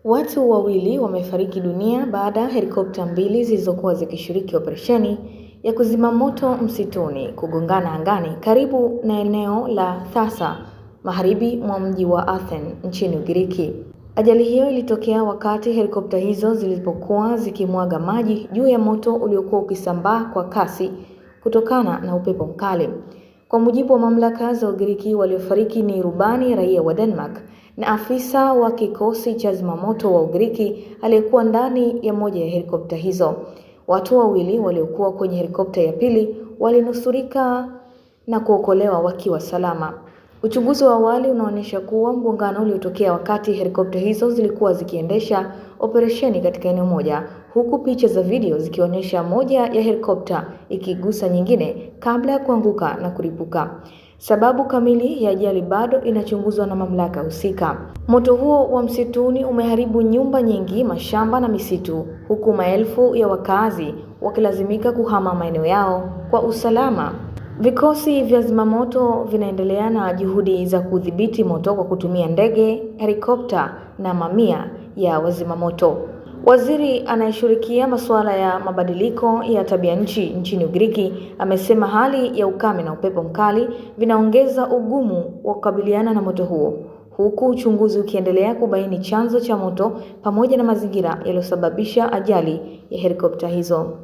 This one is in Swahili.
Watu wawili wamefariki dunia baada ya helikopta mbili zilizokuwa zikishiriki operesheni ya kuzima moto msituni kugongana angani karibu na eneo la Thassa, magharibi mwa mji wa Athens nchini Ugiriki. Ajali hiyo ilitokea wakati helikopta hizo zilipokuwa zikimwaga maji juu ya moto uliokuwa ukisambaa kwa kasi kutokana na upepo mkali. Kwa mujibu wa mamlaka za Ugiriki, waliofariki ni rubani raia wa Denmark na afisa wa kikosi cha zimamoto wa Ugiriki aliyekuwa ndani ya moja ya helikopta hizo. Watu wawili waliokuwa kwenye helikopta ya pili walinusurika na kuokolewa wakiwa salama. Uchunguzi wa awali unaonyesha kuwa mgongano uliotokea wakati helikopta hizo zilikuwa zikiendesha operesheni katika eneo moja, huku picha za video zikionyesha moja ya helikopta ikigusa nyingine kabla ya kuanguka na kulipuka. Sababu kamili ya ajali bado inachunguzwa na mamlaka husika. Moto huo wa msituni umeharibu nyumba nyingi, mashamba na misitu, huku maelfu ya wakazi wakilazimika kuhama maeneo yao kwa usalama. Vikosi vya zimamoto vinaendelea na juhudi za kudhibiti moto kwa kutumia ndege, helikopta na mamia ya wazimamoto. Waziri anayeshughulikia masuala ya mabadiliko ya tabia nchi nchini Ugiriki amesema hali ya ukame na upepo mkali vinaongeza ugumu wa kukabiliana na moto huo, huku uchunguzi ukiendelea kubaini chanzo cha moto pamoja na mazingira yaliyosababisha ajali ya helikopta hizo.